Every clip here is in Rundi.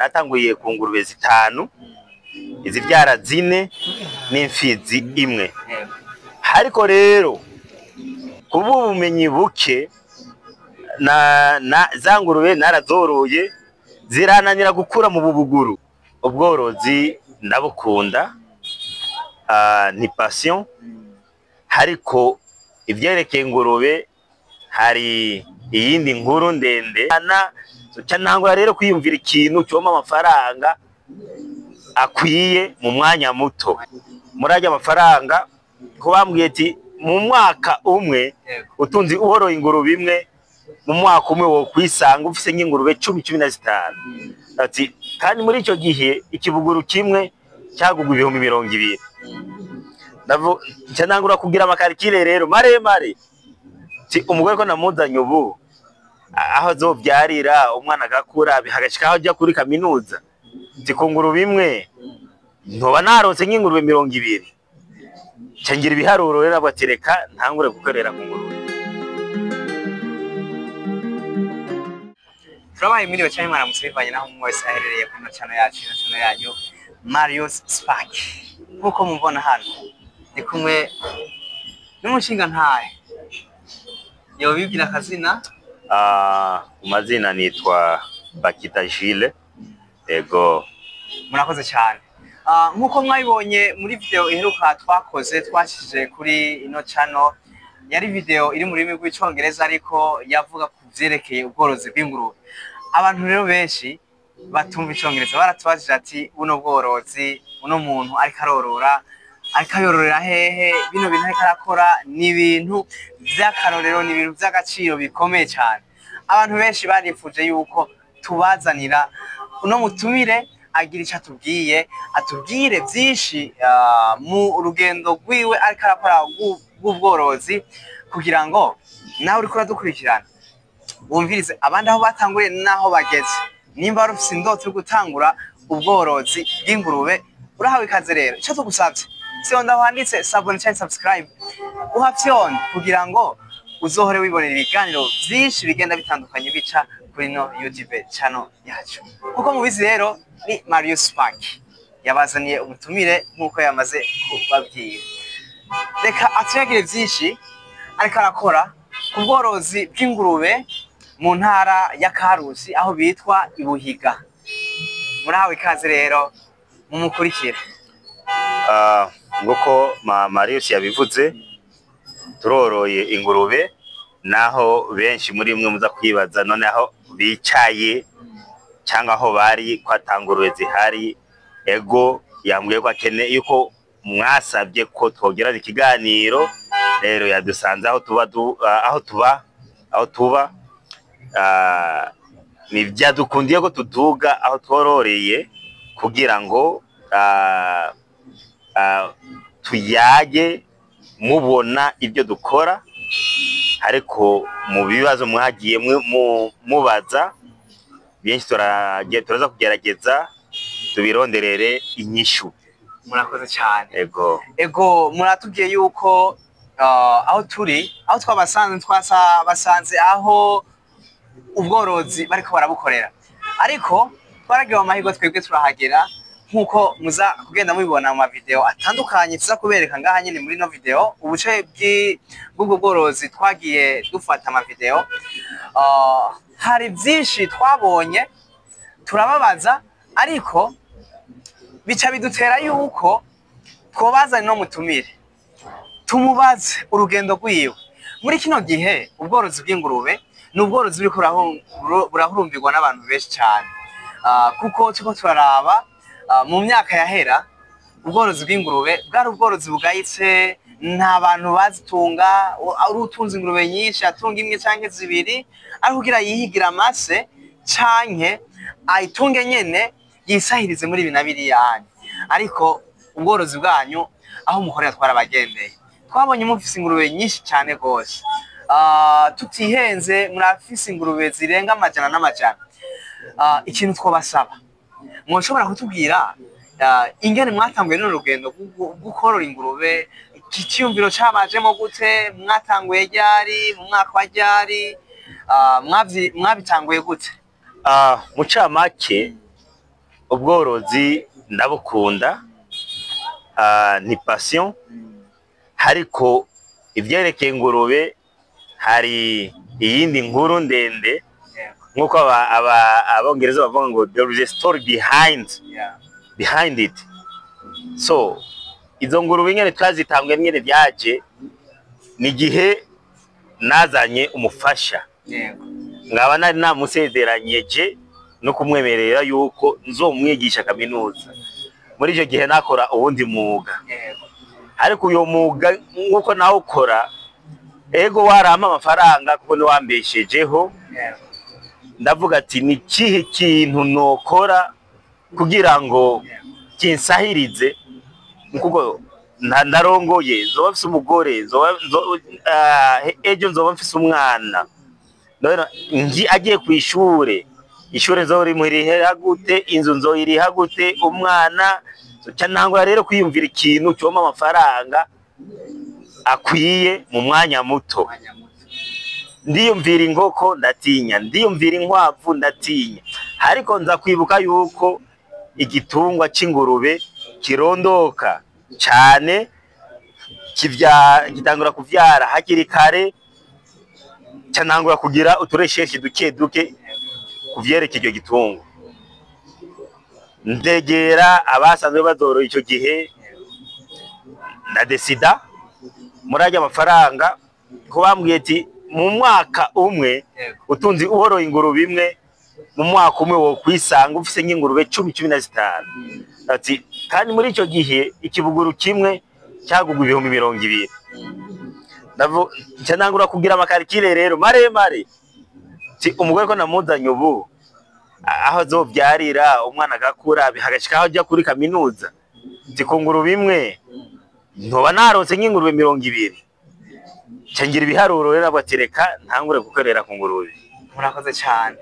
Natanguye ku ngurube zitanu, izivyara zine n'imfizi imwe. Ariko rero kuba ubumenyi buke na za ngurube narazoroye zirananira gukura mu bubuguru. Ubworozi ndabukunda, ni passion, ariko ivyerekeye ingurube hari iyindi nkuru ndende. Ca ntangura rero kwiyumvira ikintu coma amafaranga akwiye mu mwanya muto. Muri arya mafaranga ko bambwiye ati mu mwaka umwe utunze uhoroye ingurube imwe, mu mwaka umwe wo kwisanga ufise nk'ingurube 10, 15. Ati kandi muri ico gihe ikibuguru kimwe cyagugwa 20,000. Nca ntangura kugira amakarikire rero maremare. Ti umugore ko namuzanye ubu aho azovyarira umwana agakura hagashika aho aja kuri kaminuza, ti ku ngurube imwe ntoba naronse nk'ingurube 20. Nca ngira ibiharuro rero ati reka ntangure gukorera ku ngurube. Turabaye mwiriwe canke mwaramutse bivanye naho umwe wese aherereye kuri channel yacu, ino channel yanyu Marius Spark. Nkuko mubona hano ndi kumwe n'umushinga ntahe yobibwira akazina. Mazina nitwa Bakita Gilles. Ego. Murakoze cyane. Nkuko mwabibonye muri video iheruka twakoze twashije kuri ino channel, yari video iri mu rurimi rw'icongereza ariko yavuga ku vyerekeye ubworozi bw'ingurube. Abantu rero benshi batumva icongereza baratubajije ati buno bworozi uno muntu ariko arorora ariko ayororera hehe, bino bintu ariko arakora ni ibintu vy'akarorero, ni ibintu vy'agaciro bikomeye cyane. Abantu benshi barifuje yuko tubazanira uno mutumire agira ico atubwiye, atubwire vyinshi mu rugendo rwiwe ariko arakora rw'ubworozi, kugira ngo nawe uriko uradukurikirana wumvirize abandi aho batanguriye n'aho bageze. Nimba wari ufise indoto yo gutangura ubworozi bw'ingurube, urahawe ikaze. Rero ico tugusavye, fyonda aho handitse s'abonner canke subscribe, uhafyonde kugira ngo uzohore wibonera ibiganiro vyinshi bigenda bitandukanye bica kuri no YouTube channel yacu. Nkuko mubizi rero ni Marius Spark yabazaniye ubutumire nkuko yamaze kubabwira. Reka atuyagire vyinshi ariko arakora ku bworozi bw'ingurube mu ntara ya Karusi aho bitwa Ibuhiga. Murahawe ikaze rero mumukurikire. Nguko Marius yabivuze, turoroye ingurube, naho benshi muri mwe muza kwibaza none aho bicaye cyangwa aho bari ko atangurube zihari. Ego yambwiye ko akene yuko mwasabye ko twogirana ikiganiro, rero yadusanze aho tuba aho tuba ni byadukundiye ko tuduga aho twororeye kugira ngo tuyage mubona ibyo dukora. Ariko mu bibazo mwagiye mubaza byinshi turaza kugerageza tubironderere inyishu. Murakoze cyane. Ego. Ego, muratubwiye yuko aho turi, aho twabasanze, twabasanze aho ubworozi bariko barabukorera, ariko twaragiwe amahirwe twebwe turahagera, nkuko muza kugenda mubibona mu mavideo atandukanye tuza kubereka ngaha nyene muri no video ubuce bw'ubwo bworozi twagiye dufata amavideo. Hari byinshi twabonye turababaza, ariko bica bidutera yuko twobazane no mutumire tumubaze urugendo rwiwe. Muri kino gihe ubworozi bw'ingurube ni ubworozi buriko burahurumbirwa n'abantu benshi cyane, kuko turiko turaraba mu myaka yahera ubworozi bw'ingurube bwari ubworozi bugayitse, nta bantu bazitunga. Ari utunze ingurube nyinshi atunga imwe canke zibiri, ari kugira yihigira amase canke ayitunge nyene yisahirize muri ibi na biriya. Ariko ubworozi bwanyu aho mukorera twarabagendeye, twabonye mufise ingurube nyinshi cyane gose. Tutihenze murafise ingurube zirenga amajana n'amajana. Ikintu twobasaba, mwoshobora kutubwira ingene mwatanguye runo rugendo rwo korora ingurube, iki cyiyumviro cabajemo gute, mwatanguye ryari, mu mwaka wa ryari, mwabitanguye gute? Mu camake Ubworozi ndabukunda, ni passion, ariko ivyerekeye ingurube hari iyindi nkuru ndende, nk'uko abongereza bavuga ngo "There is a story behind behind it." So izo ngurube nyene twazitanguye nyene vyaje ni igihe nazanye umufasha, nkaba nari namusezeranyeje no kumwemerera yuko nzomwigisha kaminuza. Muri icyo gihe nakora uwundi mwuga, ariko uyo mwuga nk'uko nawukora, ego warampa amafaranga kuko niwambeshejeho. Ndavuga ati ni kihe kintu nokora kugira ngo kinsahirize, kuko ndarongoye, nzoba mfise umugore, ejo nzoba mfise umwana. None ngi agiye ku ishure, ishure nzorimurihera gute? Inzu nzoyiriha gute? Umwana ca ntangura rero kwiyumvira ikintu cyompa amafaranga akwiye mu mwanya muto. Mwanya muto. Ndiyumvira inkoko ndatinya, ndiyumvira inkwavu ndatinya, ariko nza kwibuka yuko igitungwa c'ingurube kirondoka cane, gitangura kuvyara hakiri kare. Ca ntangura kugira utu recherches duke duke kuvyerekeye iryo gitungwa, ndegera abasanzwe bazoroye ico gihe, ndadesida muri arya mafaranga ko bambwiye ati mu mwaka umwe utunzi uhoroye ingurube imwe, mu mwaka umwe wo kwisanga ufise nk'ingurube 10, 15. Ati kandi muri ico gihe ikibuguru kimwe cyagugwa 20,000. Nca ntangura kugira ama calculs rero maremare, ti umugore ko namuzanye ubu, aho azovyarira, umwana agakura, hagashika aho aja kuri kaminuza, ti ku ngurube imwe ntoba naronse nk'ingurube 20. Nca ngira ibiharuro rero, ati reka ntangure gukorera ku ngurube. Murakoze cyane.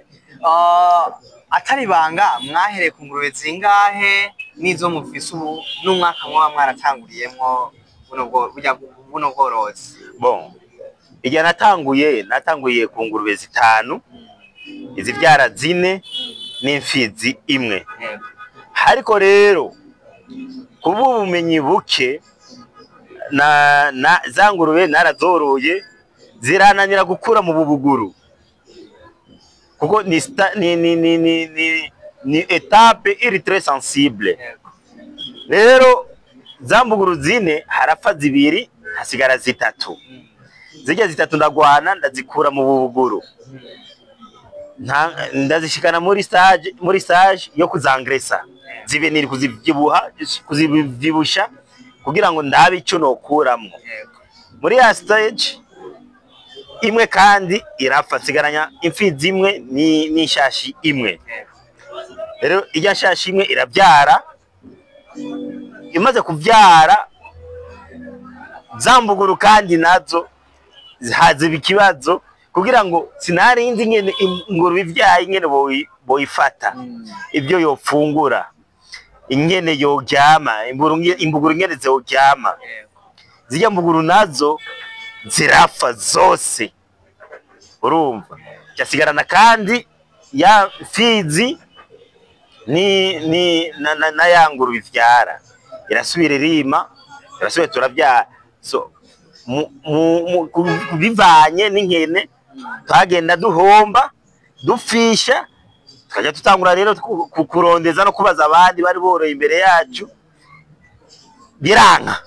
Atari ibanga, mwahereye ku ngurube zingahe n'izo mufise ubu, n'umwaka mwaba mwaratanguriyemwo buno bworozi? Bon, igihe natanguye ku ngurube zitanu, izivyara zine n'imfizi imwe. Ariko rero kuba ubumenyi buke, na za ngurube narazoroye zirananira gukura mu bubuguru, kuko ni, sta, ni, ni, ni, ni, ni, ni étape iri très sensible. Rero za mbuguru zine harapfa zibiri, hasigara zitatu. Zirya zitatu ndagwana ndazikura mu bubuguru, ndazishikana muri stage yo kuzangresa, zibe niri kuzivyibuha, kuzivyibusha kugira ngo ndabe ico nokuramwo. Muri ya stage imwe kandi irapfa, nsigaranya imfizi imwe ni n'ishashi imwe. Rero irya shashi imwe iravyara. Imaze kuvyara za mbuguru kandi nazo haziba ikibazo, kugira ngo sinarinzi ingene ingurube ivyaye ingene boyifata, ibyo yofungura, ingene yoryama, imbuguru ingene zoryama. Zirya mbuguru nazo zirapfa zose. Urumva cyasigarana kandi ya mfizi ni na ya ngurube ivyara, irasubira irima, irasubira turavyara. So bivanye n'inkene twagenda duhomba, dupfisha, tukajya tutangura rero kurondeza no kubaza abandi bari boroye imbere yacu, biranka.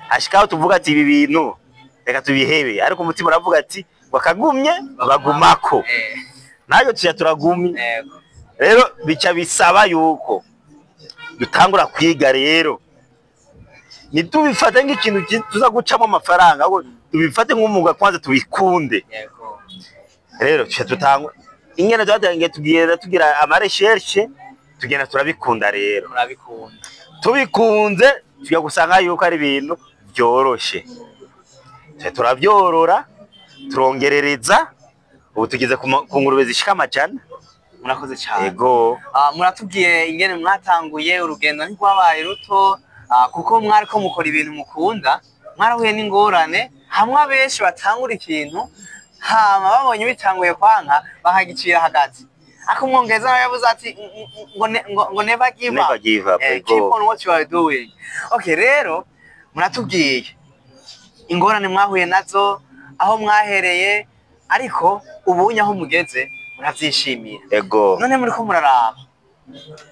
Hashikaho tuvuga ati ibi bintu reka tubihebe, ariko umutima uravuga ati bakagumye bagumako, nayo tuja turagumye. Rero bica bisaba yuko dutangura kwiga. Rero ntitubifate nk'ikintu tuza gucamo amafaranga, ahubwo tubifate nk'umwuga kwanza, tubikunde. Rero tuca tutangura ingene twatangiye, tugenda tugira ama recherches, tugenda turabikunda rero. Murabikunda. Tubikunze tujya gusanga yuko ari ibintu byoroshe. Tuca turavyorora, turongerereza, ubu tugeze ku ngurube zishika 100. Murakoze cyane. Ego. Muratubwiye ingene mwatanguye, urugendo ntirwabaye ruto, kuko mwariko mukora ibintu mukunda, mwarahuye n'ingorane hamwe abenshi batangura ikintu, hama babonye bitanguye kwanka bakagicira hagati. Ariko umwongereza nawe yavuze ati ngo never give up. Never give up. Keep on what you are doing. Okay, rero muratubwiye ingorane mwahuye nazo, aho mwahereye, ariko ubunye aho mugeze muravyishimira. Ego. None muriko muraraba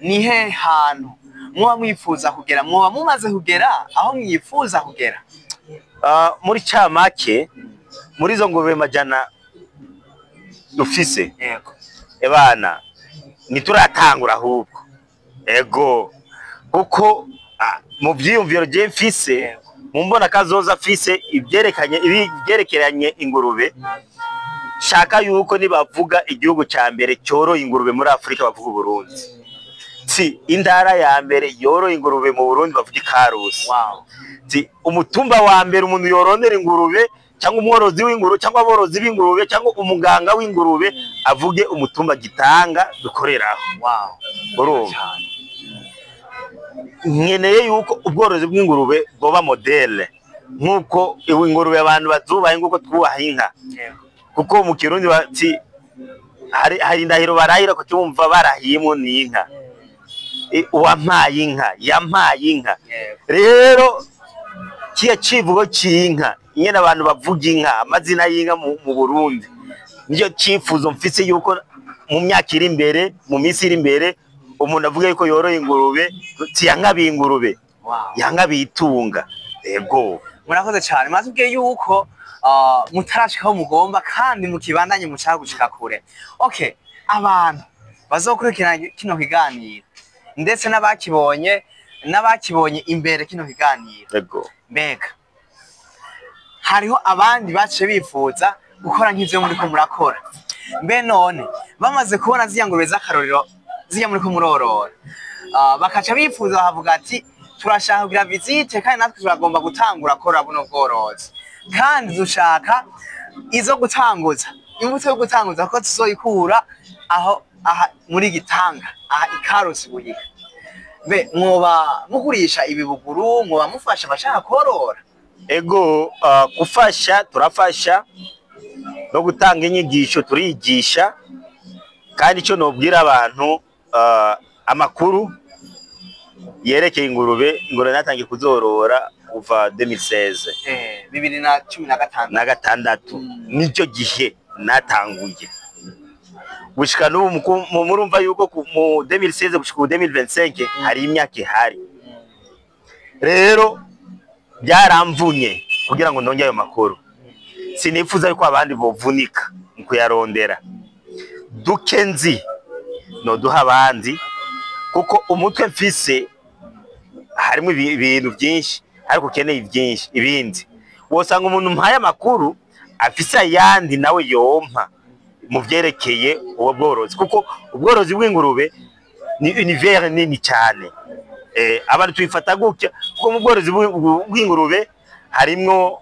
ni he hantu muba mwifuza kugera, muba mumaze kugera aho mwifuza kugera? Muri camake, muri izo ngurube majana dufise, ebana ntituratangura ahubwo. Ego, kuko mu vyiyumviro je mfise, mu mbona kazoza mfise, ibyerekanye ibyerekeranye ingurube, shaka yuko nibavuga igihugu ca mbere cyoroye ingurube muri Afurika bavuga Uburundi, si indara ya mbere yoroye ingurube mu Burundi bavuga Ikarusi, si umutumba wa mbere umuntu yorondera ingurube cyangwa umworozi w'ingurube cyangwa aborozi b'ingurube cyangwa umuganga w'ingurube avuge umutumba Gitanga dukoreraho. Urumva? Cyane. Nkeneye yuko ubworozi bw'ingurube bwoba modèle, nk'uko ingurube abantu bazubaha nk'uko twubaha inka, kuko mu Kirundi bati hari indahiro barahira ko cyumva barahiyemo n'inka. Uwampaye inka yampaye inka. Rero kiya civugo c'inka nyene, abantu bavuga inka, amazina y'inka mu Burundi, nicyo cifuzo mfise, yuko mu myaka iri imbere, mu minsi iri imbere, umuntu avuga yuko yoroye ingurube tiyankabiye ingurube, yankabiye itunga. Ego. Murakoze cyane. Mwatubwiye yuko mutarashika aho mugomba kandi mukibandanye mushaka gushika kure. Okay, abantu bazokurikirana kino kiganiro ndetse n'abakibonye imbere kino kiganiro, mbega hariho abandi baciye bifuza gukora nk'ivyo muriko murakora, mbe none bamaze kubona ziriya ngurube z'akarorero ziriya muriko murorora, bakaca bifuza bakavuga ati turashaka kugira visite kandi natwe turagomba gutangura korora buno bworozi, kandi dushaka izo gutanguza, imbuto yo gutanguza ko tuzoyikura aho aha muri Gitanga, aha Ikarusi Buhiga, mbe mwoba mugurisha ibibuguru, mwoba mufasha abashaka korora? Ego, gufasha turafasha, no gutanga inyigisho turigisha. Kandi icyo nobwira abantu, amakuru yerekeye ingurube, ingurube natangiye kuzorora kuva 2016. 2016. Na gatandatu. Nicyo gihe natanguye gushika n'ubu. Murumva yuko mu 2016 gushika ubu 2025 hari imyaka ihari. Rero byaramvunye kugira ngo ndonge ayo makuru. Sinifuza yuko abandi bovunika mu kuyarondera. Duke nzi noduha abandi, kuko umutwe mfise harimo ibintu byinshi, ariko ukeneye byinshi ibindi. Wosanga umuntu mpaye amakuru afise ayandi nawe yompa mu vyerekeye uwo bworozi, kuko ubworozi bw'ingurube ni univers nini cyane. Abantu tubifata gutya, kuko mu bworozi bw'ingurube harimwo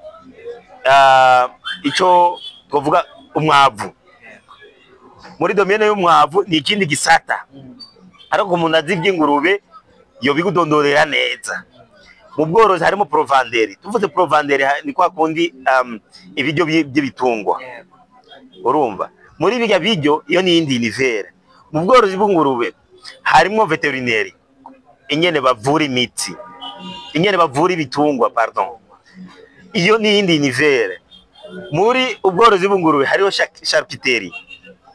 ico twovuga umwavu. Muri domaine y'umwavu ni ikindi gisata, ariko umuntu azi iby'ingurube yobigudondorera neza. Mu bworozi harimo provanderie. Tuvuze provanderie, ni kwa kundi ibiryo by'ibitungwa. Urumva, muri birya biryo, iyo ni iyindi univers. Mu bworozi bw'ingurube harimo vétérinaire, ingene bavura imiti, ingene bavura ibitungwa, pardon, iyo ni iyindi univers. Muri ubworozi bw'ingurube hariho charcuterie,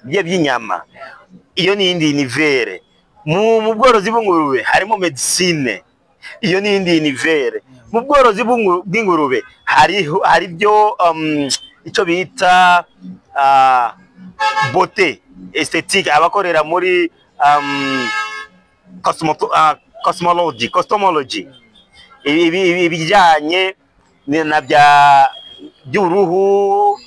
bye by'inyama, iyo ni iyindi univers. Mu bworozi bw'ingurube harimo médecine, iyo ni iyindi univers. Mu bworozi bw'ingurube hariho hari byo icyo bita beauté esthétique, abakorera muri cosmology, ibijyanye na bya by'uruhu,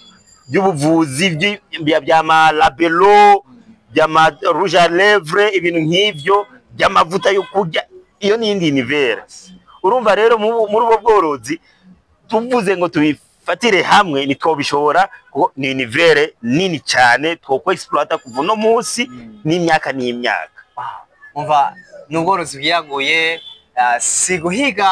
by'ubuvuzi, bya ma labello, bya ma rouge à lèvres, ibintu nk'ivyo by'amavuta yo kurya, iyo ni iyindi univers. Urumva rero muri ubwo bworozi tuvuze ngo tubifatire hamwe ntitwobishobora, kuko ni univers nini cyane twokwa exploiter kuva uno munsi n'imyaka n'imyaka. Umva, ni ubworozi bwiyaguye, si guhiga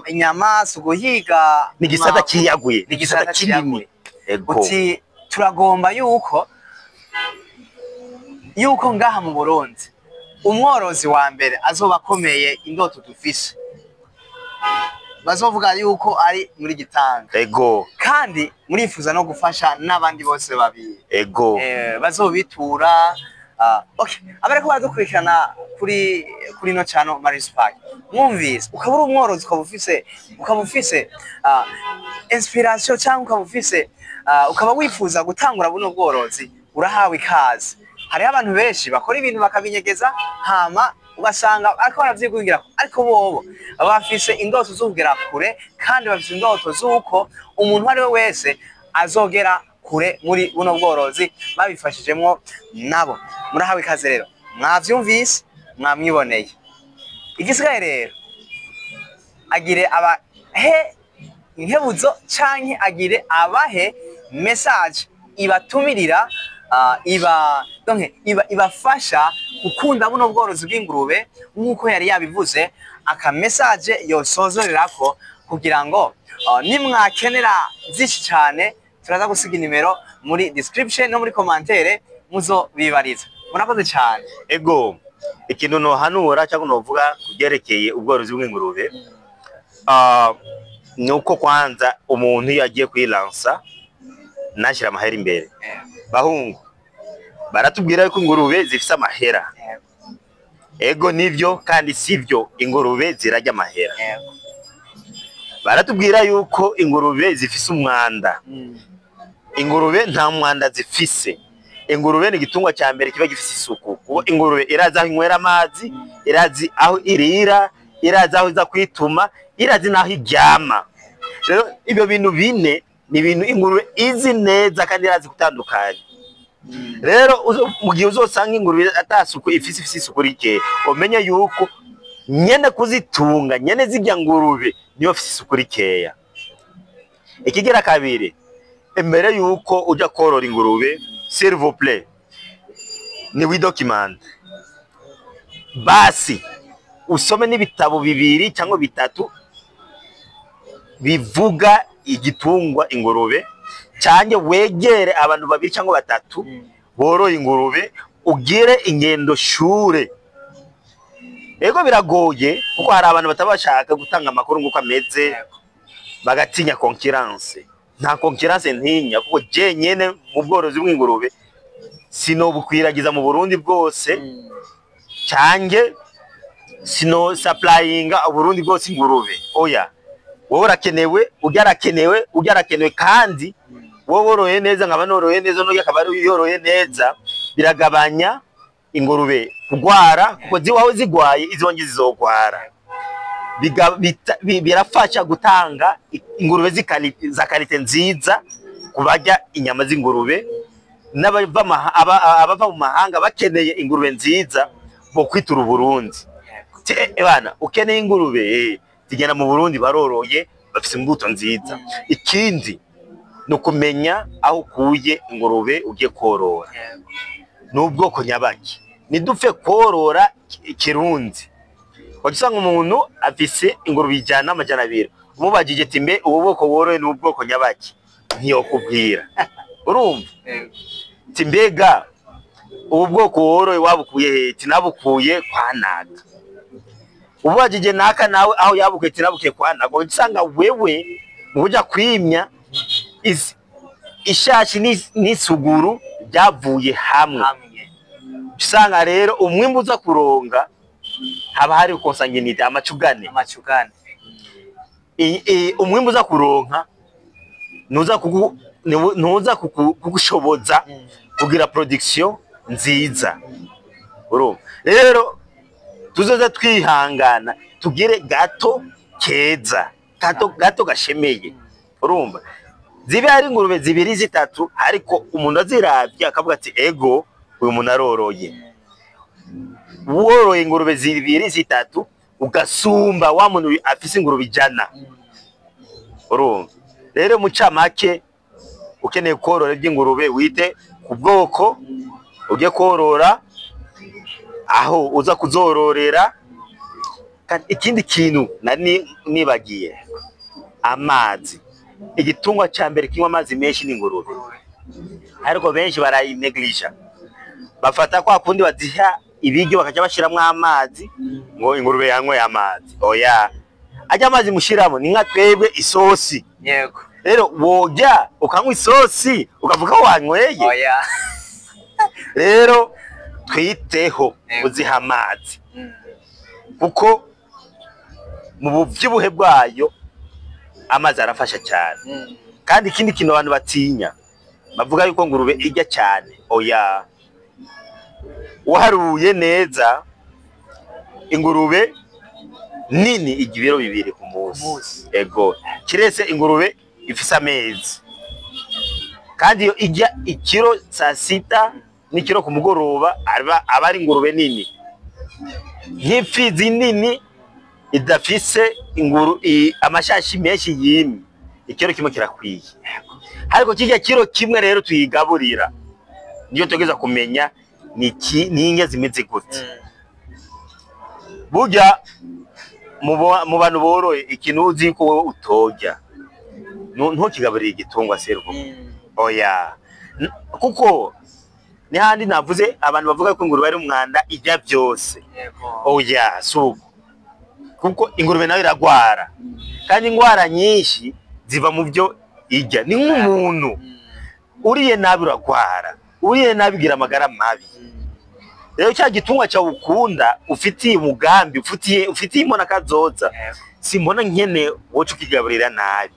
inyama, si uguhiga Ni igisata inkwavu. ciyaguye, ni Ni igisata igisata kinini. ciyaguye. Ego. Uti turagomba yuko Yuko ngaha mu Burundi umworozi wa mbere azoba akomeye, indoto dufise, bazovuga yuko ari muri Gitanga. Ego. Kandi murifuza no gufasha n'abandi bose babiri bazobitura. Okay, abariko baradukurikirana kuri no channel Maris Park, mwumvise, ukaba uri umworozi, ukaba ufise inspiration cyangwa ukaba ufise ukaba wifuza gutangura buno bworozi, urahawe ikaze. Hariho abantu benshi bakora ibintu bakabinyegeza, hama ugasanga ariko baravyigungira, ariko bobo bafise indoto zo kugera kure, kandi bafise indoto z'uko umuntu uwo ari we wese azogera kure muri buno bworozi babifashijemwo nabo. Murahawe ikaze rero, mwavyumvise, mwamwiboneye. Igisigaye rero, agire abahe inkebuzo canke agire abahe message ibatumirira, iba donc iba ibafasha gukunda buno bworozi bw'ingurube nk'uko yari yabivuze, aka message yosozorerako kugira ngo nimwakenera byinshi cyane turaza gusiga inimero muri description no muri commentaire, muzobibariza. Murakoze cyane. Ego, ikintu nohanura cyangwa novuga kubyerekeye ubworozi bw'ingurube, ni uko kwanza umuntu iyo agiye kwilansa nashyira amahera imbere. Bahungu, baratubwira ko ingurube zifise amahera. Ego, nivyo kandi sivyo, ingurube zirarya amahera. Baratubwira yuko ingurube zifise umwanda. Ingurube nta mwanda zifise. Ingurube ni igitungwa cya mbere kiba gifise isuku, kuko ingurube irazi aho inywera amazi, irazi aho irira, irazi aho iza kwituma, irazi n'aho iryama. Rero ibyo bintu bine ni ibintu ingurube izi neza kandi irazi gutandukanya. Rero mu gihe uzosanga ingurube atasuku ifise isuku rike, umenye yuko nyene kuzitunga, nyene zirya ngurube, niyo afise isuku rikeya. Ikigira kabiri, imbere yuko uja korora ingurube, s'il vous plaît, ni widocumente basi, usome n'ibitabo bibiri cyangwa bitatu bivuga igitungwa ingurube, cyangwa wegere abantu babiri cyangwa batatu boroye ingurube, ugire ingendo shure. Ego, biragoye kuko hari abantu bataba bashaka gutanga amakuru nguko ameze, bagatinya concurrence. Nta concurrence ntinya, kuko je nyene mu bworozi bw'ingurube sinobukwiragiza mu Burundi bwose, cyange sino supplyinga Uburundi bwose ingurube. Oya, wowe urakenewe, urya arakenewe, urya arakenewe. Kandi wowe woroye neza, nkaba noroye neza, n'urya akaba yoroye neza, biragabanya ingurube kugwara, kuko ziwawe zigwaye izongi zizogwara. Birafasha gutanga ingurube za qualité nziza ku barya inyama z'ingurube, n'abava mu mahanga bakeneye ingurube nziza bo kwitura Uburundi. Bana, ukeneye ingurube, zigenda mu Burundi, baroroye, bafise imbuto nziza. Ikindi ni ukumenya aho ukuye ingurube ugiye korora n'ubwoko nyabaki. Ntidupfe korora ikirundi. Waca usanga umuntu afise ingurube 100, 200, umubajije ati: "Mbe ubu bwoko woroye ni ubwoko nyabaki?" Ntiyokubwira. Urumva? Ati: "Mbega ubu bwoko woroye wabukuye he?" Ati: "Nabukuye kwa naka." Ubajije naka nawe aho yabukuye, ati: "Nabukuye kwa naka." Waca usanga wewe mu kuja kwimya ishashi n'isuguru byavuye hamwe. Hamwe. Usanga rero umwimbu uza kuronga haba hari consanguinité, amacugane. Amacugane. Umwimbu uza kuronka ntuza kugushoboza kugira production nziza. Urumva rero, tuzoza twihangana tugire gato keza, gato gato gashemeye. Urumva, zibe ari ingurube zibiri, zitatu, ariko umuntu aziravye akavuga ati: "Ego, uyu muntu aroroye." Woroye ingurube zibiri, zitatu, ugasumba wa muntu afise ingurube 100. Urumva rero, mu camake, ukeneye korora iby'ingurube, wite ku bwoko ugiye korora, aho uza kuzororera. Kandi ikindi kintu nari nibagiye, amazi. Igitungwa ca mbere kinywa amazi menshi ni ingurube, ariko benshi barayineglisha. Bafata kwa kundi baziha ibiryo, bakaja bashiramwo amazi ngo ingurube yanyweye amazi. Oya, ajya amazi mushiramo ni nka twebwe isosi. Rero wojya ukanywa isosi ukavuga ko wanyweye? Oya. Rero twiteho kuziha amazi, kuko mu bubyibuhe bwayo amazi arafasha cyane. Kandi ikindi kintu abantu batinya, bavuga yuko ngurube irya cyane. Oya, waharuye neza, ingurube nini irya ibiro 2 ku munsi. Munsi. Ego, kiretse ingurube ifise amezi, kandi iyo irya ikiro saa sita n'ikiro ku mugoroba, aba ari ingurube nini. Nk'imfizi nini idafise inguru amashashi menshi yimye, ikiro kimwe kirakwiye. Ariko kirya kiro kimwe rero tuyigaburira, niyo tugeza kumenya ni iki, ni indya zimeze gute. Burya mu bantu boroye, ikintu uzi ko wowe utorya, ntukigaburire igitungwa seruko. Oya. Kuko ni handi navuze abantu bavuga ko ingurube ari umwanda, irya byose. Oya, si uko, kuko ingurube nayo iragwara, kandi ingwara nyinshi ziva mu byo irya. Ni nk'umuntu, uriye nabi uragwara, uriye nabi ugira amagara mabi. Rero cya gitungwa cyawe ukunda, ufitiye umugambi, ufitiye imbona kazoza, simbona nkene woca ukigaburira nabi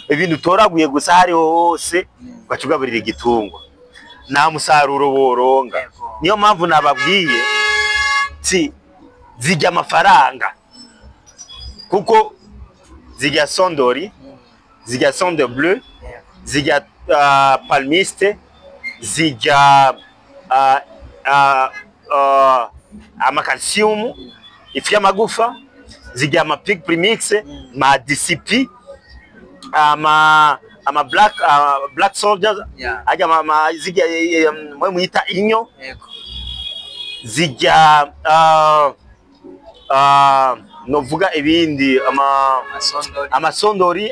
ibintu utoraguye gusa hariho hose, ugaca ugaburira igitungwa, nta musaruro woronga. Niyo mpamvu nababwiye si zirya amafaranga, kuko zirya sondori, zirya sonde bleu, zirya palmiste, zirya ama calcium, ifu y'amagufa, zirya ama pig premix, ma DCP, ama black soldiers, ajya ama zirya mwe mwita inyo, zirya novuga ibindi ama Amasondori. Amasondori,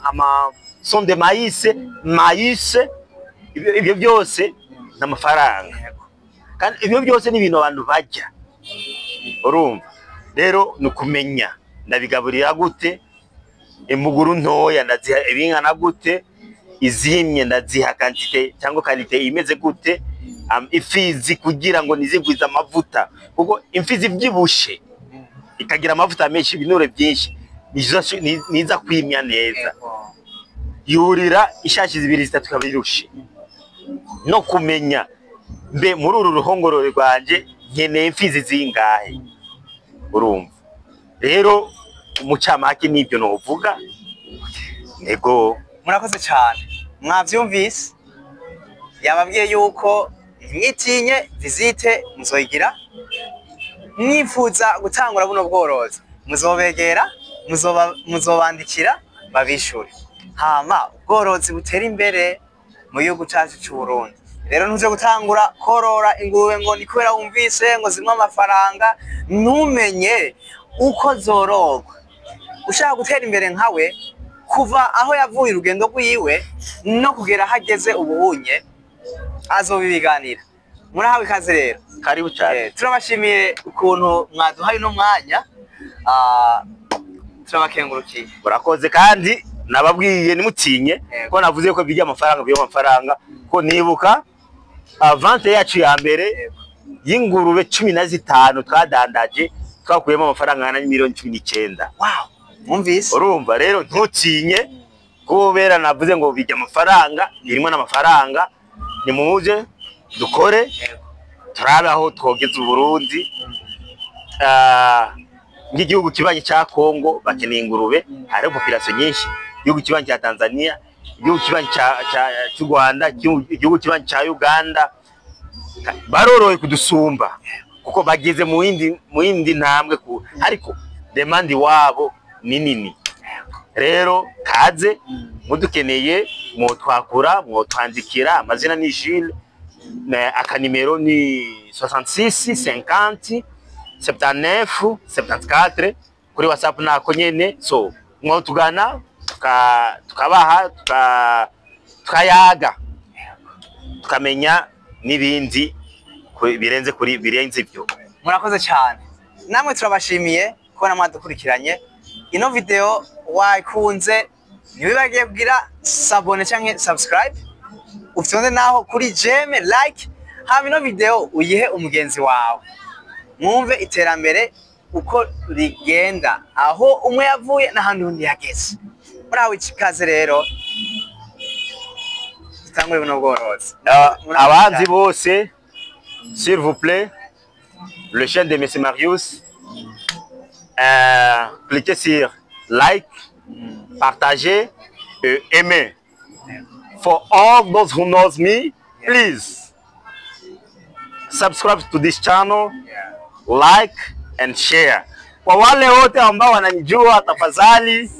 ama sonde maïs, maïs. Ibyo byose ni amafaranga, kandi ibyo byose ni ibintu abantu barya. Urumva rero ni ukumenya ndabigaburira gute, impuguru ntoya ndaziha ibingana gute, izimye ndaziha quantité cyangwa qualité imeze gute, imfizi kugira ngo ntizigwize amavuta, kuko imfizi ivyibushe ikagira amavuta menshi, ibinure byinshi, niza kwimya neza. Yurira ishashi zibiri zitatu ikaba irushe. No kumenya mbe muri uru ruhongorore rwanje nkeneye imfizi zingahe. Urumva rero umucamake n'ibyo novuga. Ego. Murakoze cyane, mwavyumvise, yababwiye yuko mwitinye visite muzoyigira. Mwifuza gutangura buno bworozi, muzobegera, muzobandikira babishure, hama ubworozi butera imbere mu gihugu cacu c'u Burundi. Rero ntuze gutangura korora ingurube ngo ni kubera wumvise ngo zimwe amafaranga, ntumenye uko zororwa. Ushaka gutera imbere nkawe, kuva aho yavuye, urugendo rwiwe no kugera aho ageze ubuhunye, azobibiganira. Murahawe ikaze rero. Karibu cyane. Turabashimiye ukuntu mwaduhaye uno mwanya. Turabakengurukiye. Murakoze, kandi nababwiye nimutinye. Ko navuze ko bijya amafaranga, bijya amafaranga, ko nibuka vente yacu ya mbere y'ingurube 15 twadandaje, twakuyemo amafaranga angana n'imiliyoni 19. Wow, mwumvise. Urumva rero ntutinye kubera navuze ngo bijya amafaranga, birimo n'amafaranga. Nimuze dukore, turabe aho twogeza Uburundi. Nk'igihugu kibanyi cya Kongo bakeneye ingurube, hariho population nyinshi. Igihugu kibanyi cya Tanzania, igihugu kibanyi cy'u Rwanda, igihugu kibanyi cya Uganda baroroye kudusumba, kuko bageze mu yindi ntambwe ku, ariko demande wabo ni nini. Rero kaze, mudukeneye mwotwakura, mwotwandikira. Amazina ni Jules, na akanimero ni 66 50 79 74. Kuri WhatsApp nako nyene. So mwotugana, tukabaha, tukayaga, tukamenya. n'ibindi birenze kuri birenze ibyo. Murakoze cyane, namwe turabashimiye kubona mwadukurikiranye. Ino video wayikunze, ntiwibagiye kugira s'abonner canke subscribe, ufyonde naho kuri j'aime, like, hama ino video uyihe umugenzi wawe, mwumve iterambere uko rigenda, aho umwe yavuye n'ahandi undi yageze. Murahawe ikaze rero, dutangure buno bworozi. Abanzi bose, s'il vous plaît, le chaîne de Monsieur Marius, cliquez sur like, partagez et aimez. For all those who knows me, please subscribe to this channel, like and share. Kwa wale wote ambao wananijua, tafadhali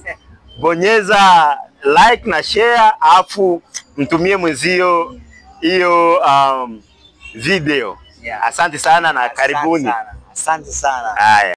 bonyeza like na share, afu mtumie mwenzio hiyo video. Asante sana na karibuni. Asante sana. Asante sana. Haya.